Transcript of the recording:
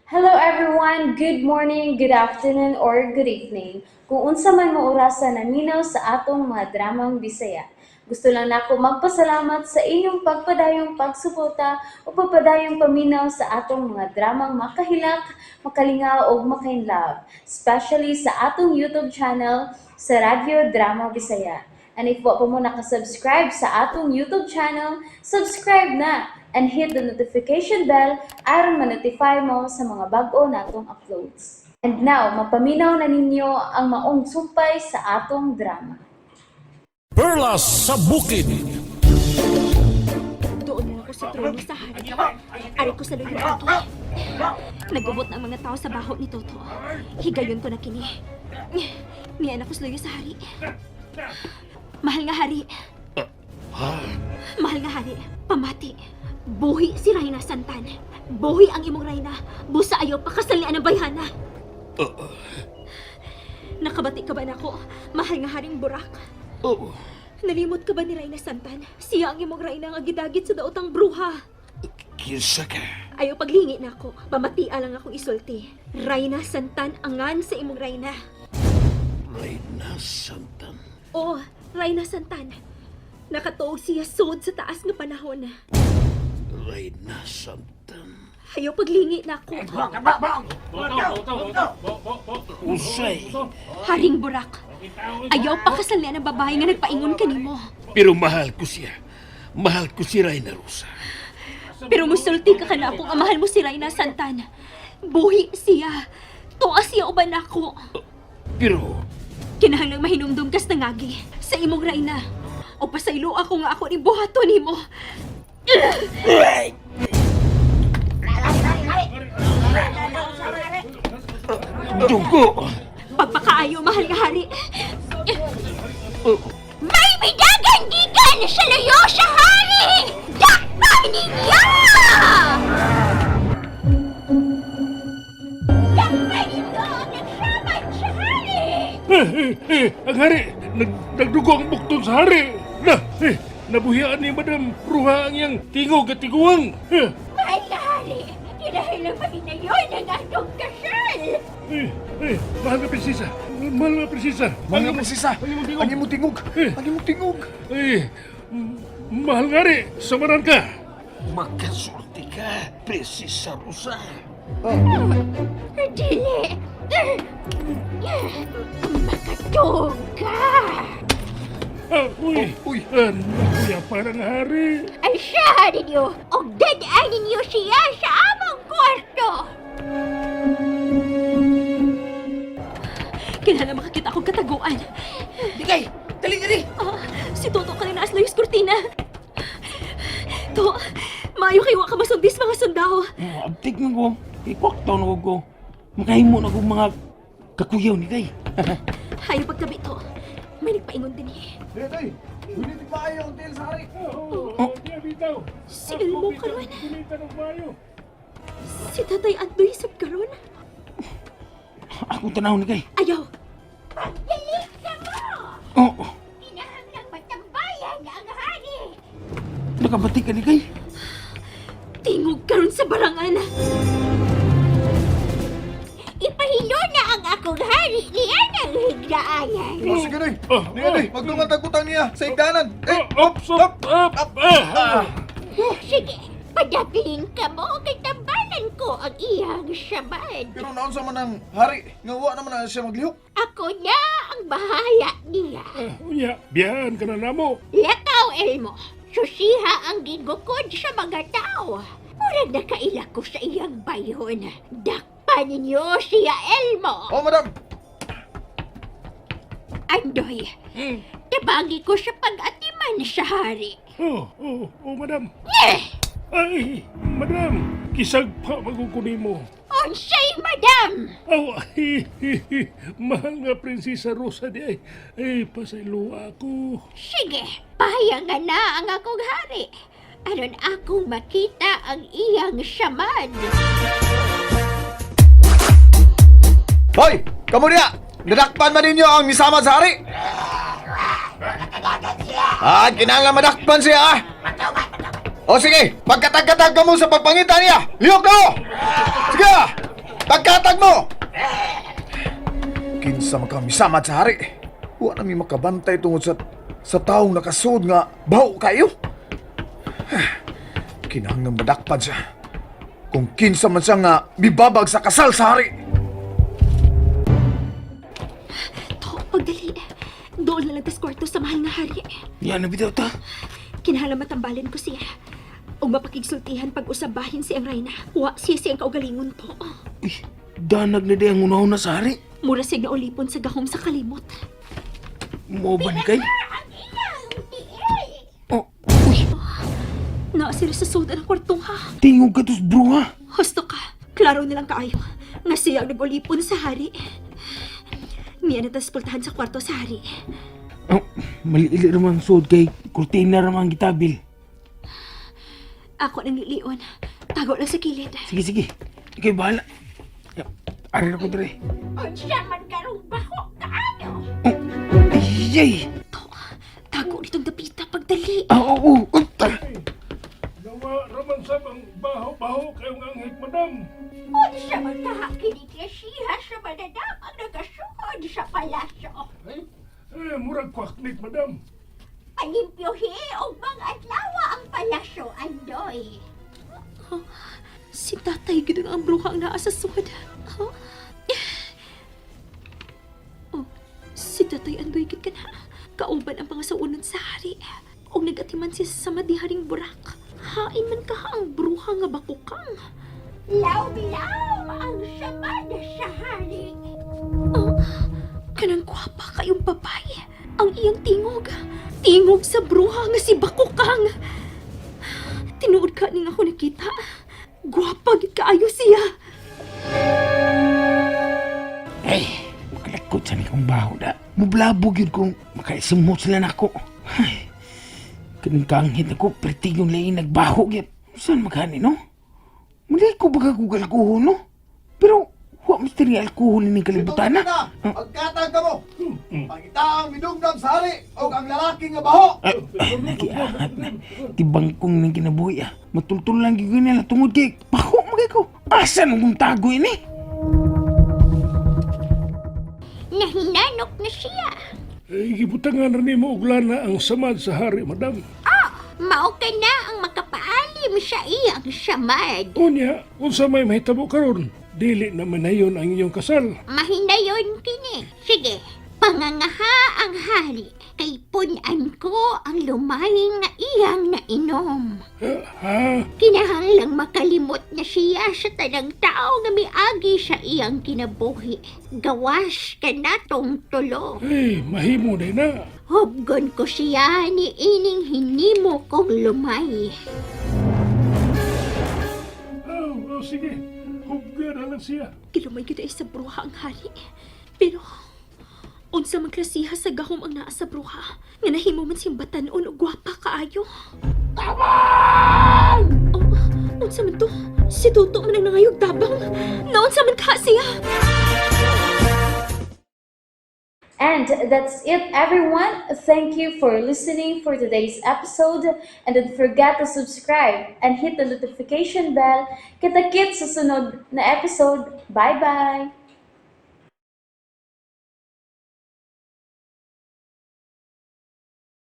Hello everyone! Good morning, good afternoon, or good evening. Kung unsa man mo orasa naminaw sa atong mga dramang Bisaya. Gusto lang nako magpasalamat sa inyong pagpadayong pagsuporta o pagpadayong paminaw sa atong mga dramang makahilak, makalingaw ug makainlove, especially sa atong YouTube channel sa Radyo Drama Bisaya. And if wa pa mo nakasubscribe sa atong YouTube channel, subscribe na and hit the notification bell aron ma-notify mo sa mga bag-o natong uploads. And now, mapaminaw na ninyo ang maong sumpay sa atong drama. Perlas sa Bukid. Doon na ako sa trono sa hari. Ari ko sa luyong agi. Nagubot na ang mga tao sa baho ni Toto. Higayon ko na kini. Niyan ako sa luyo sa hari. Mahal nga hari. Mahal nga hari. Pamati. Buhi si Reyna Santan. Buhi ang imong Reyna. Busa ayaw pakasal ni anang bayhana. Nakabati ka ba nako? Mahal nga haring burak. Oo. Nalimot ka ba ni Reyna Santan? Siya ang imong Reyna nga gidagit sa daotang bruha. Kinsa ka? Ayaw paglingi na ako. Pamatia lang akong isulti. Reyna Santan angan sa imong Reyna. Reyna Santan. Oo, Reyna Santan. Nakatuog siya sud sa taas nga panahon. Reyna Santan. Ayaw paglingi na ako. Usay. Haring Burak. Ayaw pakasal niya ng babae nga nagpaingon kanimo. Pero mahal ko siya. Mahal ko si Reyna Rosa. Pero musulti ka kana akong amahal mo si Reyna Santan. Buhi siya. Tuwa siya uban ako. Pero Kinahanglang mahinumdum kas nangagi sa imong Reyna. O pasaylo ako nga ako ni buhaton nimo. Dugo! Pagpakaayo, mahal nga hari. May bidagan gikan sa luyo sa hari! Dakpan ninyo! Dakpan ninyo ang nagsaman sa hari! Eh, eh, eh, ang hari! Nagdugo ang bukton sa hari! Na, eh, nabuhian ni Madam Ruha ang iyang tingog at tiguang! Eh, Mahal nga hari, kinahanglan mahinayon ang atong kasal! eh, eh, mahal nga prinsesa! Mahal nga prinsesa! Mahal nga prinsesa! Ang imong tingog! Ang imong tingog! Eh. Ang imong tingog! Eh, mahal nga hari! Samaran ka! Makasulti ka, Prinsesa Rosa. Dili! Makatog ka! Ah, uy! Uy. Ah, nakuya parang hari! Ay siya ninyo! Og dead-eye ninyo siya sa among kwarto! Kinahanglan makakita akong kataguan. Bigay! Dali, dali! Ah, si Toto kanina as layos kurtina. To, maayo kayo ka masundis mga sundao. Oh, abtik na ko. Ikwaktaw na ko. Makahimo na ko mga kakuyaw ni kay. Hayo pagtabi to. May nagpaingon din eh. Dili, day! Hindi maayo ang tiil sa hari! Oh, oh, bitaw! Si Elmo karon. Kulitan og maayo! Si Tatay Andoy sab karon. Ako tanaw ni kay. Ayaw. Pagdali sa mo! Oh, oh, Kinahanglang matambayan ang hari! nakabati ka ni kay. Tingog karon sa barangan. Ipahilo na ang akong hari niya ng higraanan. Oh, sige, day! Oh, Sige, day! Magdungan tagutang niya sa igdanan! Eh! Up, up, up, up! Ah, Sige, padapilin ka mo kay tambalan ko ang iyang samad. Pero naunsa man ang hari, nga wa naman na siya maglihok. Ako na ang bahala niya. Ah, unya, biyahan ka na namo. Lakaw, Elmo. Susiha ang gigukod sa mga tao. Murag nakaila ko sa iyang bayon. Dakpan ninyo siya, Elmo. Oh, madam! Andoy, tabagi ko sa pag-atiman sa hari. Oh, oh, oh, madam. Eh, Ay, madam, kisagpa magukuni mo. unsay, madam! Aw, ay, mahal nga prinsesa Rosa di ay. Ay, pasaylo ako. Sige, pahayangan na ang akong hari. Aron akong makita ang iyang samad. Hoy! Kamu niya! Nadakpan man ninyo ang misamad sa hari! Ah, kinahanglan madakpan siya ah! O sige, pagkatag-katag ka mo sa pagpangita niya! Lihok na mo! Sige! Ah! Pagkatag mo! Kinsa man ka misamad sa hari. Wa na mi makabantay tungod sa taong nakasuod nga baho kayo. Kinahanglan madakpan siya. Kung kinsa man siya nga mibabag sa kasal sa hari. To, pagdali. Doon na lang tas kwarto sa mahal nga hari. Yan na bitaw ta. Kinahanglan matambalan ko siya. Ug mapakigsultihan pag usabahin si ang Reyna. Wa siya siyang kaugalingon to. Uy, danag na di ang unahon na sa hari. Mura siya naulipon sa gahom sa kalimot. Mo ba ni kay? Oh, uy, Naa sila sa sudan ng kwartuha. tingog ka tos bruha. Husto ka. Klaro nilang kaayo. Nga siya ang nag-ulipon sa hari. Niya na tas pultahan sa kwarto sa hari. Oh, maliili ramang suod kay kurtina ramang gitabil. Ako nang lilion. Tago lang sa kilid. Sige, sige. Ikay bahala. Ya, ari na ko dire. Unsa man karong baho kaayo? Oh, ay, ay. To, tago nitong dapita pagdali. Ah, oo, oh, oh, Nawa raman sab ang baho-baho kayong anghit, madam. Unsa man kaha kini siya sa mananap ang nagasukod sa palasyo. Ay, eh, murag kwaknit, madam. Palimpyuhi og mga adlaw ang palasyo, Andoy. Si tatay gid ang bruha ang naa sa sud. Huh? Oh, si tatay andoy gid kana. Kauban ang mga saunon sa hari. Og nagatiman siya sa sama di haring burak. Hain man ka ang bruha nga bakukang. Law-law ang samad sa hari. Oh, kanang gwapa kayong babae. Ang iyang tingog. Tingog sa bruha nga si Bakukang. Tinuod ka ning ako nakita. Gwapa gid kaayo siya. Ay, makalakot sa kong baho da. Mublabog yun kung makaisimot sila nako. Ay, kaning kanghit ako, perti yung lain nagbaho yun. Saan maghani, no? Mali ko baga kong alkohol, no? Pero, wa mas diri alkohol ni kalibutan na. Pagkatag ka mo! Pangita ang midugdam sa hari o ang lalaki nga baho! Ay, ay, nagiangat na. Tibang kong ning kinabuhi ah. Matultul lang gyud nila tungod kay baho magay ko. Asa nung kong tago ini? Nahinanok na siya. Eh, gibutangan ra nimo og lana ang samad sa hari, madam. Mao ka na ang makapaalim sa iyang samad. Unya, unsa may mahitabo karon? Dili na manayon ang inyong kasal. Mahinayon kini. Sige, pangangaha ang hari. Kay punan ko ang lumay nga iyang nainom. Ha? Ha? Kinahanglang makalimot na siya sa tanang tao nga miagi sa iyang kinabuhi. Gawas ka natong tulo. Ay, mahimo day na. Hubgon ko siya ni ining hinimo kong lumay. Oh, oh sige. Hubga na lang siya. Gilumay gid ay sa bruha ang hari. Pero unsa man klasiha sa gahom ang naa sa bruha nga nahimo man siyang batan-on ug gwapa kaayo. Tabang! Oh, unsa man to? Si Toto man ang nangayog tabang. Naunsa man ka siya? And that's it, everyone. Thank you for listening for today's episode. And don't forget to subscribe and hit the notification bell. Kita-kits sa sunod na episode. Bye-bye!